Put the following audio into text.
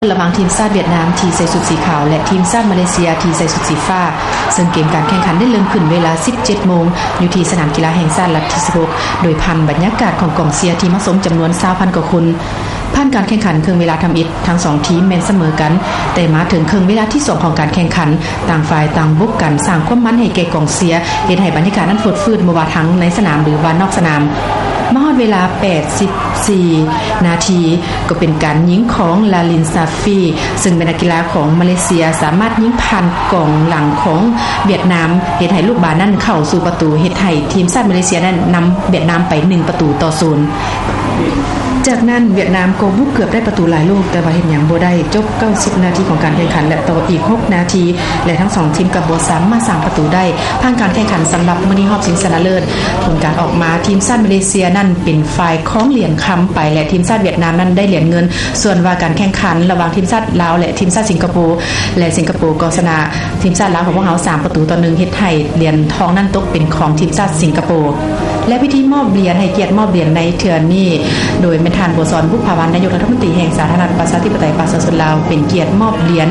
ລະຫວ່າງທີມຊາດຫວຽດນາມທີ່ໃສ່ຊຸດສີຂາວ ແລະ ທີມຊາດມາເລເຊຍທີ່ໃສ່ຊຸດສີຟ້າ, ເຊິ່ງເກມການແຂ່ງຂັນໄດ້ເລີ່ມຂຶ້ນເວລາສິບເຈັດໂມງ ຢູ່ທີ່ສະໜາມກິລາແຫ່ງຊາດລັດທີສິບຫົກ ໂດຍພາມບັນຍາກາດຂອງກອງເຊຍທີ່ມາຊົມຈຳນວນຊາວພັນກວ່າຄົນ. ຜ່ານການແຂ່ງຂັນເຄິ່ງເວລາທຳອິດ, ທັງສອງທີມແມ່ນສະເໝີກັນ, ແຕ່ມາເຖິງເຄິ່ງເວລາທີສອງຂອງການແຂ່ງຂັນ, ຕ່າງຝ່າຍຕ່າງບຸກກັນ ສ້າງຄວາມມັນໃຫ້ແກ່ກອງເຊຍ, ເຮັດໃຫ້ບັນຍາກາດນັ້ນຟົດຟື້ນ ບໍ່ວ່າທັງໃນສະໜາມ ຫຼືວ່ານອກສະໜາມ. ມາຮອດເວລາແປດສິບສີ່ນາທີ ກໍເປັນການຍິງຂອງ ລາລິນ ຊາຟີ ເຊິ່ງແມ່ນນັກກິລາຂອງມາເລເຊຍ ສາມາດຍິງຜ່ານກອງຫຼັງຂອງຫວຽດນາມ ເຮັດໃຫ້ລູກບານນັ້ນເຂົ້າສູ່ປະຕູ ເຮັດໃຫ້ທີມຊາດມາເລເຊຍນັ້ນນຳຫວຽດນາມໄປໜຶ່ງປະຕູຕໍ່ສູນ. ຈາກນັ້ນຫວຽດນາມກໍບຸກເກືອບໄດ້ປະຕູຫຼາຍລູກ ແຕ່ວ່າເຮັດຫຍັງບໍ່ໄດ້. ຈົບເກົ້າສິບນາທີຂອງການແຂ່ງຂັນ ແລະ ຕໍ່ອີກຫົກນາທີ ແລະ ທັງສອງທີມກໍບໍ່ສາມາດສ້າງປະຕູໄດ້. ຜ່ານການແຂ່ງຂັນສຳລັບມື້ນີ້ຮອບຊິງຊະນະເລີດ, ຜົນການອອກມາ ທີມຊາດມາເລເຊຍນັ້ນເປັນຝ່າຍຄອງຫຼຽນຄຳໄປ ແລະ ທີມຊາດຫວຽດນາມນັ້ນໄດ້ຫຼຽນເງິນ. ສ່ວນວ່າການແຂ່ງຂັນລະຫວ່າງທີມຊາດລາວ ແລະ ທີມຊາດສິງກະໂປ ແລະ ສິງກະໂປກໍຊະນະທີມຊາດລາວຂອງພວກເຮົາສາມປະຕູຕໍ່ໜຶ່ງ ເຮັດໃຫ້ຫຼຽນທອງນັ້ນຕົກເປັນຂອງທີມຊາດສິງກະໂປ. ແລະ ພິທີມອບຫຼຽນໃຫ້ກຽດມອບຫຼຽນໃນເທື່ອນີ້ ໂດຍແມ່ນທ່ານ ບົວສອນ ບຸບຜາວັນ ນາຍົກລັດຖະມົນຕີແຫ່ງສາທາລະນະລັດປະຊາທິປະໄຕປະຊາຊົນລາວ ເປັນກຽດມອບຫຼຽນ